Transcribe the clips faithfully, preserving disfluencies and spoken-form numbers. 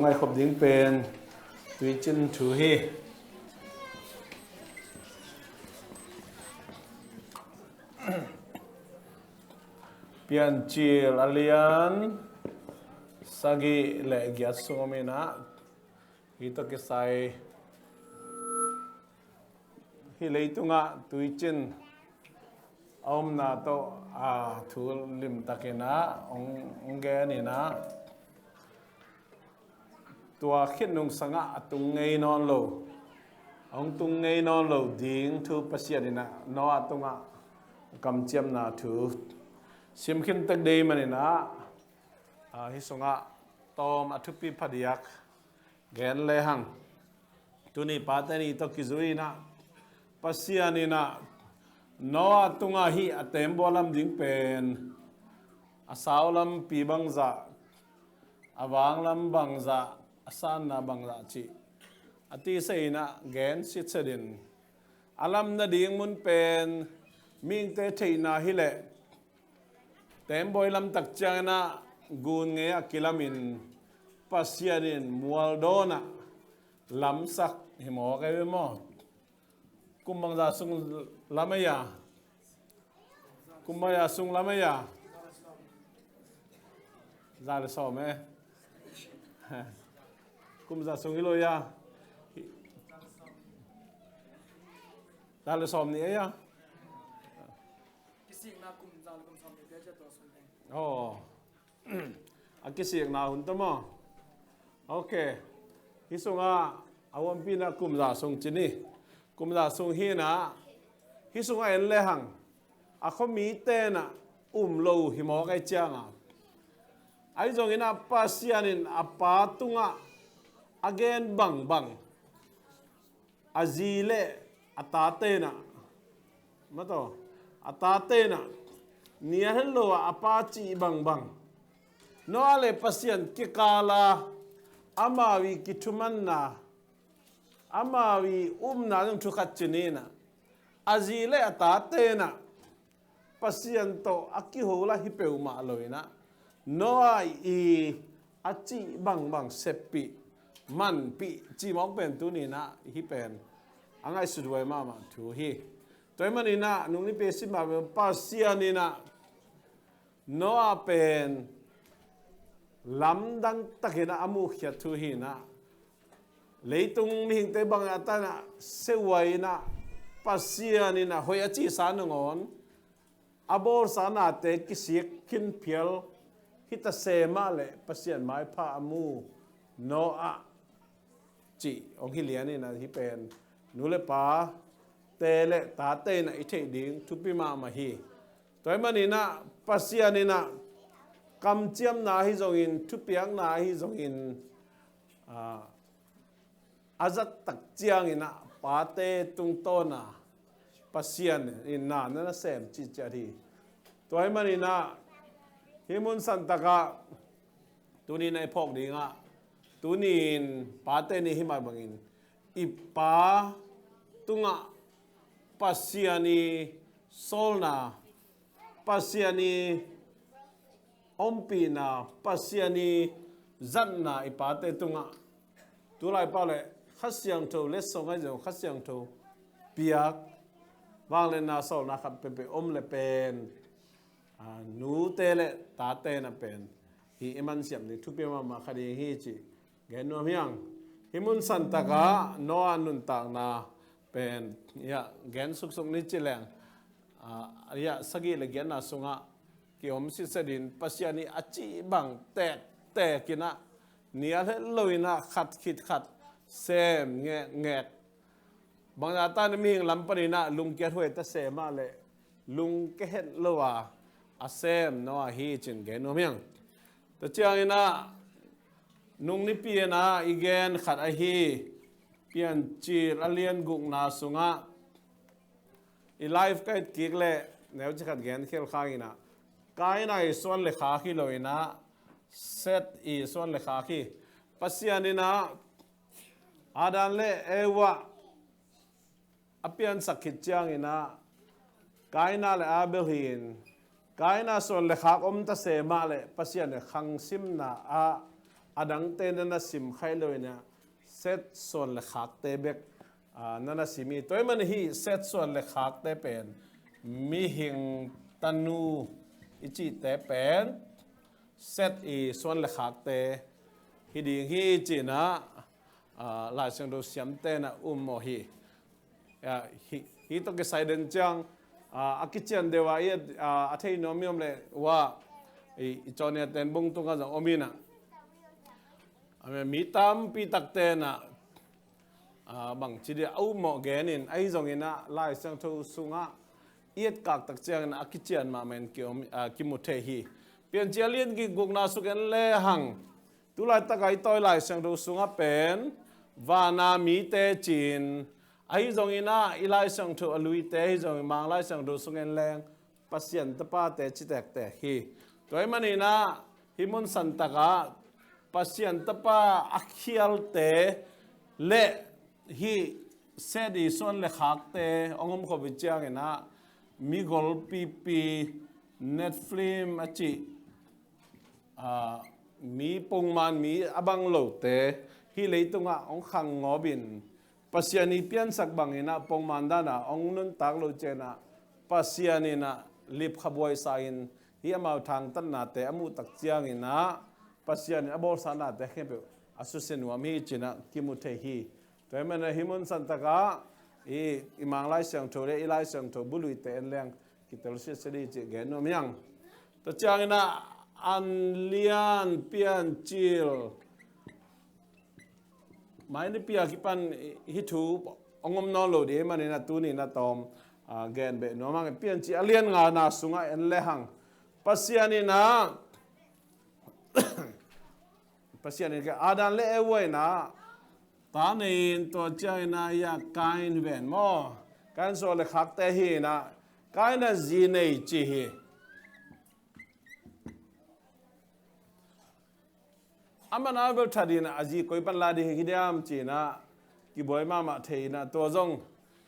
Ngaihkhop ding pen tuicin thu hi. Piancil a lian sagih le giat sung om inah, hih tawh kisai hih leitungah tuicin a omna tawh a thu limtakinah hong, hong gen inah, tua khit nungsangah a tung ngei nawn lo, a hong tung ngei nawn lo ding thu Pasian inah Noah tungah kamciamna thu sim khin tek dei maninah, a, hih sungah tawm a thupi phadiak gen lehang, tuni pate ni tawh kizui inah Pasian inah Noah tungah hih a tembaw lam ding pen a sau lampi bangzah, a vang lam bangzah, a sanna bangzah cih a tisa inah gen sitset in, a lam nading mun pen mihingte theihna hileh tembaw lamtak cianginah gun ngei a kilamin Pasian in mualdawnah lamsak hi mawk ei ve maw? Kum bangzah sung lam ei a? Kum bangzah sung lam ei a? Za le sawm e. Kum za sung hi lo ei a? Za le sawm nih ei a? Kisikna kum za le kum sawm nih te cia tua sung hi. Aw. A kisikna hun tawh maw? Ok. Hih sungah a huampihna kum za sung ci ni. Kum za sung hi inah, hih sungah en lehang a khuamite inah um lo hi mawk ei cianga, ahi zongin ah Pasian in a pa tungah a gen bangbang, a zi le a tate inah, mataw, a tate inah ni a het lo ah a pa cih bangbang, Noah le Pasian kikala amau i kithumanna, amau i upna zong thu khat ci ni inah, a zi le a tate inah Pasian tawh a kiho lah hi peuhmah lo inah, Noah i a cih bangbang seppih, manpih cih mawk pen tuni inah hih pen a ngaihsut huai mahmah thu hi. Tua ahih maninah nung nipi a sim mah pen Pasian inah Noah pen lamdang takinah a muhkhiat thu hi inah, leitung mihingte bangzah ta inah sehuai inah Pasian inah hoih a cihsa nangawn a bawlsa nate kisik khin phial hi ta se mah leh Pasian maipha a mu Noah cih hong hi lian inah, hih pen nu le pate le tate inah i theih ding thupi mahmah hi. Tua ahih maninah Pasian inah kamciamna ahi zongin, thupiakna ahi zongin, a, a zat tak cianginah pate tungtawna Pasian in na na na sem cihciat hi. Tua ahih maninah hih mun santakah tuni inah i phawk dingah, tuni in pate ni hih mah bangin i pa tungah Pasian i sawlna, Pasian i ompihna, Pasian i zatna i pate tungah tulai pau le Kha Siangtho letsong ahi zong Kha Siangtho piak vangliatna sawlna khat peuhpeuh om le pen, a, nute le tate na pen hih i mansiam ding thupi mahmah kha ding hi cih gen nuam hiang. Hih mun santakah Noah nuntakna pen, ya, gen suksuk ni ci leng, a, ya, sagih le giatna sungah kiom sitset in Pasian i a cih bang tektek inah ni a het lo inah khat khit khat sem ngekngek. Bangzah ta inah mihing lam paninah lungkiat huai ta se mah leh lungke het lo a a sem Noah hi cin gen nuam hiang. Tua cianginah nung nipi inah i gen khat ahi Piancil a lian gukna sungah i live ka et kik leh neuci khat gen khial khang inah, Kaina i suan le khak hi lo inah Seth i suan le khak hi. Pasian inah Adam le Eva a piansak khit cianginah Kaina le Abel hi-in, Kaina suan le khak om ta se mah leh Pasian in khangsimna ah a dangte na na sim khaih lo in ah, Seth suan le khakte bek, aa, na na sim hi. Tua ahih manin hih Seth suan le khakte pen mihing tanu i cihte pen Seth i suan le khakte hi ding hi ci-in ah, aa, Lai Siangtho siamte na um mawh hi. Aa, hi, hih tawh kisai den ciang, aa, a kician deuh a i, aa, a thei nuam i om leh, ua, i, i Cawnia ten bung tungah zong om in ah, a, mi tampi takte na, aa, bangci dih a um mawh gen in, ahi zongin ah Lai Siangtho sungah i etkak tak ciangin a kician mahmah in ki om, aa, kimu thei hi. Piancil a lian gukna sung en lehang, tu laitak a i tawi Lai Siangtho sungah pen vana mite ci-in, ahi zongin ah i Lai Siangtho a luite, ahi zongin Mang Lai Siangtho sung en leng Pasian tapate ci tektek hi. Tua ahih manin ah hih mun santak ah Pasian tapa a khialte le hih Seth i suan le khakte hong om khop hi ciangin ah, mi golpipi, Nephilim a cih, aa, mi pongman, mi a bang lote hih leitungah hong khang ngawp in, Pasian i piansak bangin ah pongman dan a hong nuntak loh ciangin ah, Pasian in ah lipkha buaisa in hih amau thangtatnate a muh tak ciangin ah, Pasian in a bawlsaknate khempeuh a susia nuam hi ci-in ah kimu thei hi. Tua ahih manin ah hih mun santak ah i, i Mang Lai Siangtho le i Lai Siangtho buluite en leng kitelsiatsia ding cih gen nuam hi hang. Tua ciangin ah Anlian, Piancil, Mainipi a kipan hih thu hong om nawn lo ding ahih manin ah tuni-in ah tawm, aa, gen beh nuam hang. Piancil a lian ngana sungah en lehang, Pasian in ah, Pasian in ah Adam le Eva in ah ta nei in, tua ciangin ah, ya, Kain hi ven maw. Kain suan le khakte hi in ah, Kain a zi nei ci hi. Aman Abel that in ah, a zi koi pan la ding hi diam ci-in ah kibuai mahmah thei in ah, tua zong,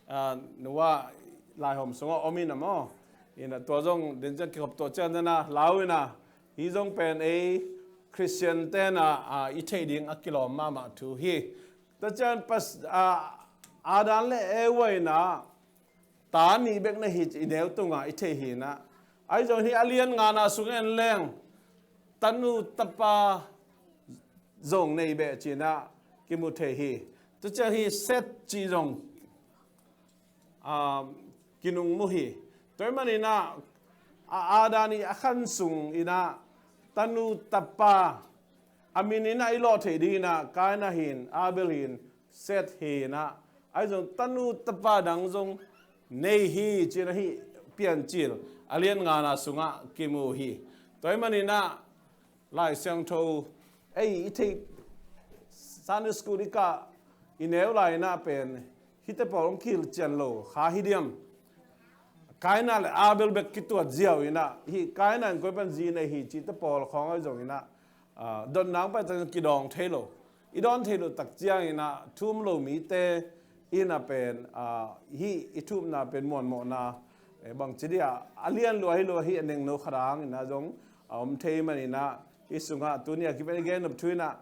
aa, Noah laihawm sungah om in ah maw. In ah tua zong den ciang kikhop, tua ciang den ah lau in ah, hih zong pen ei Khristian ten ah, aa, i theih ding a kilawm mahmah thu hi. Tua ciang Pas-, aa, Adam le Eva in ah ta nih bek nei hi ci i neu tungah i thei hi in ah, ahi zong hih a lian ngana sung en leng tanu tapa zong nei beh ci-in ah kimu thei hi. Tua ciang hih Seth cih zong, aa, kinungmu hi. Tua ahih manin ah, a, Adam i a khan sungin ah tanu tapa a min in ah i lawh theih dingin ah Kain hi in, Abel hi in, Seth hi in ah, ahi zong tanu tapa dang zong nei hi ci-in ah hih Piancil a lian ngana sungah kimu hi. Tua ahih manin ah Lai Siangtho ei i theih, Sunday school i kah i neu lai-in ah pen hihte pawl hong kihilh cian lo kha hi diam? Kain le Abel bek kituat ziau in ah, hih Kain in koi pan zi nei hi cihte pawl khawng ahi zongin ah, aa, dotna hong pai tak ciang kidawng thei lo. I dawn theih loh tak ciangin ah thu um lo mite in ah pen, aa, hih i thu upna pen muanmawhna, eh, bangci dih a, a lian lua hi lo, hih a nengno khat hangin ah zong a om thei ahih manin ah, hih sungah tuni a kipan i gen nop thu in ah,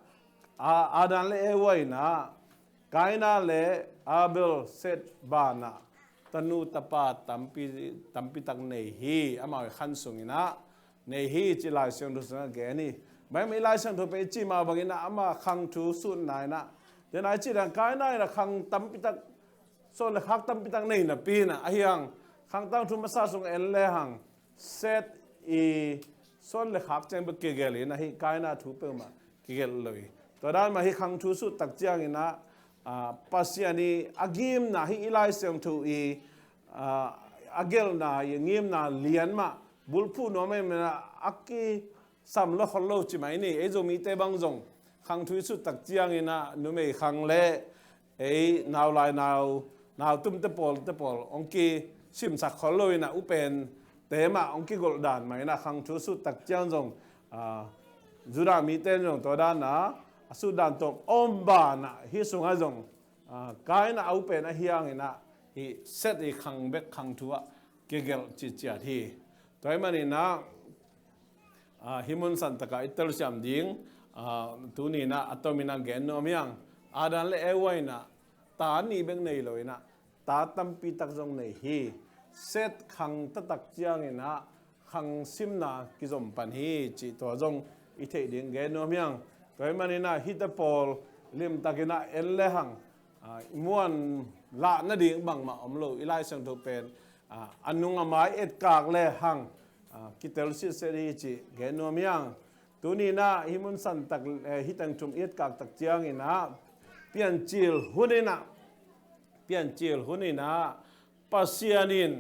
aa, Adam le Eva in ah Kain le Abel, Seth banah tanu tapa tampi, tampi tak nei hi, amau i khan sungin ah nei hi ci Lai Siangtho sungah gen hi. Maimaw i Lai Siangtho pen i cih mah bangin ah ama khang thu sutna in ah, den a i cih dan Kain in ah khang tampi tak, suan le khak tampi tak nei napi in ah, ahi hang Khang Tangthu masa sung en lehang Seth i suan le khak ciang bek kigelh in ah, hih Kain thu peuhmah kigelh lo hi. Tua dan mah hih khang thu sut tak ciangin ah, aa, Pasian i a ngimna, hih i Lai Siangtho i, aa, a gelhna i a ngimna lian mah bulphuh nuam ahih manin ah a kisam lua khol lo ci mai ni. Ei Zomite bang zong khang thu i sut tak ciangin ah numei khang le ei nau lai nau, nau tumte pawlte pawl hong kisimsak khol lo in ah, upente mah hong kigolh dan mah in ah, khang thu sut tak ciang zong, aa, Judah mite in zong tua dan a, a sut dan tawh om banah hih sungah zong, aa, Kain a upen ahi hangin ah hih Seth i khang bek khang thu ah kigelh ciciat hi. Tua ahih manin ah, aa, hih mun santak ah i telsiam ding, ah, tuni in ah a tomin ah gen nuam hi hang. Adam le Eva in ah ta nih bek nei lo in ah ta tampi tak zong nei hi. Seth khang taktak ciangin ah khang simna kizom pan hi cih tua zong i theih ding gen nuam hi hang. Tua ahih manin ah hihte pawl limtakin ah en le hang, ah, muan lah nading bangmah om lo, i Lai Siangtho pen, ah, a nung a mai etkak le hang, ah, kitel sitset hi cih gen nuam hi hang. Tuni in ah hih mun santak, eh, hih teng thum i etkak tak ciangin ah Piancil hun in ah, Piancil hun in ah Pasian in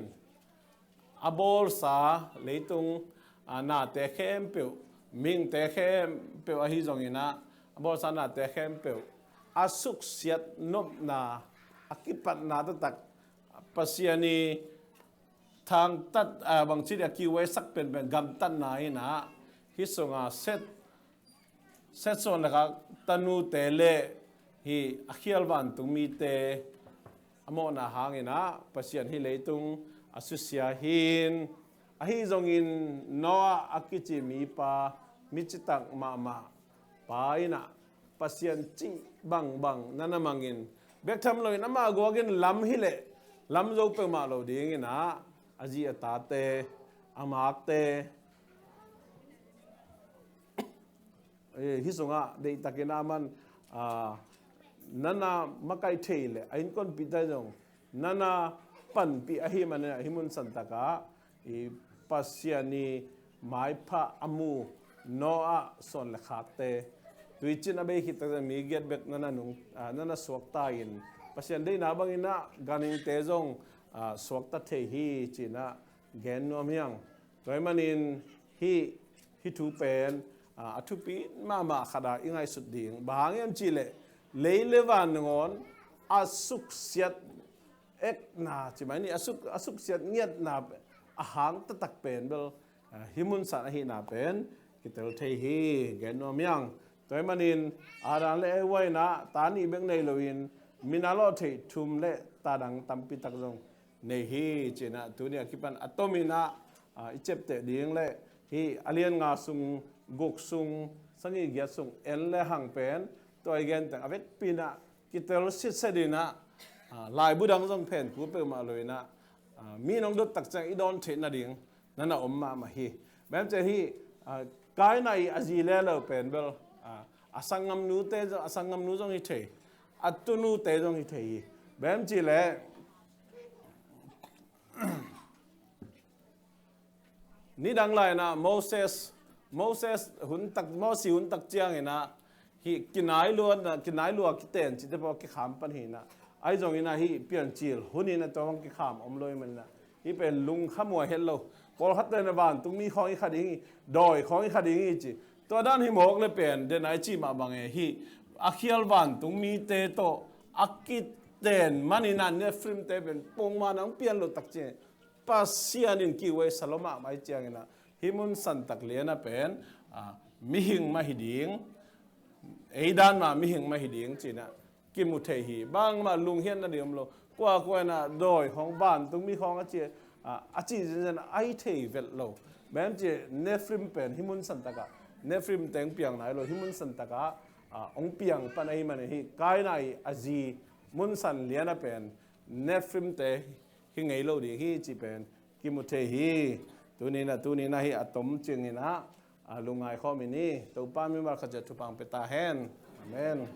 a bawlsa leitung, ah, nate khempeuh, mihingte khempeuh ahi zongin ah a bawlsa nate khempeuh a suksiat nopna, a kipatna taktak, Pasian i thangtat, ah, bangci dia kiuaisak penpen gamtatna in ah hih sunga Seth, Seth suan le khak tanute le hih a khial vantung mite a mawhna hangin ah Pasian hih leitung a susia hi. Ahi zongin Noah a kici mipa, mi citak mahmah pa in ah Pasian cih bangbang na na mangin, bek tham loin ama guakin lam hi leh lam zo peuhmah lo dingin ah a zi a tate, a makte, eh, hih sungah deihtakin ah man, ah, na na makaih thei leh a innkuanpihte zong na na panpih ahih manin ah hih mun santak ah i Pasian i maipha a mu Noah suan le khakte, tuicin a bei khit takte mi giat bek na na nung, ah, na na suakta in Pasian deihna bangin ah ganhingte zong, ah, suakta thei hi ci-in ah gen nuam hi hang. Tua ahih manin hih, hih thu pen, ah, a thupi mahmah khat ah i ngaihsut ding. Bang hang hiam cih leh lei le van nangawn a suksiat ekna, ci mai ni, a suk, a suksiat ngiatna a hang taktak pen bel, ah, hih mun san ahihna pen kitel thei hi, gen nuam hi hang. Tua ahih manin Adam le Eva in ah ta nih bek nei loin mi na lawh theih thum le ta dang tampi tak zong nei hi ci-in ah tuni a kipan a tomin ah, ah, i ciapteh ding le hih a lian nga sung, guk sung, sagih, giat sung en le hang pen tua i gen teng a vekpi in ah kitel sitset in ah, ah, laibu dang zong phen kul peuhmah lo in ah, ah, mi nong dot tak ciang i dawn theih nading na na om mahmah hi. Bang hiam cih leh hih, ah, Kaina i a zi le lo pen bel, ah, a sanggamnute zong, a sanggamnu zong hi thei, a tunute zong hi thei hi. Bang hiam cih leh nidang lai in ah Moses, Moses hun tak, Mosi hun tak ciangin ah hih kinai lua, kinai lua kiten cihte pawl kikham pan hi in ah, ahi zongin ah hih Piancil hun in ah tua bang kikham om lo ahih manin ah hih pen lungkham uh a het lo. Pawlkhatte in ah vantung mi khawng hi kha ding hi, dawi khawng hi kha ding hi ci. Tua dan hi mawk le pen, den a i cih mah bang e, hih a khial vantung mite tawh a kiten manin ah Nephrimte pen pongman ah hong pian lo tak ci. Pasian in kiuaisa lo mahmah ahih ciangin ah hih mun santak lian ah pen, ah, mihing mah hi ding, ei dan mah mihing mah hi ding ci-in ah kimu thei hi. Bangmah lunghiat nading om lo. Kuakua in ah dawi khawng, vantung mi khawng a ci, ah, a cih zenzen a hi thei vet lo. Bang hiam cih leh Nephrim pen hih mun santak ah, Nephrimte hong piang nai lo, hih mun santak ah, ah, hong piang pan ahih manin hih Kaina i a zi mun san lian ah pen Nephrimte hi ngei lo ding hi cih pen kimu thei hi. Tuni in ah, tuni in ah hih a tom ciangin ah, ah, lungngai khawm ni. Topa mimal khat ciat thupha pia ta hen. Amen.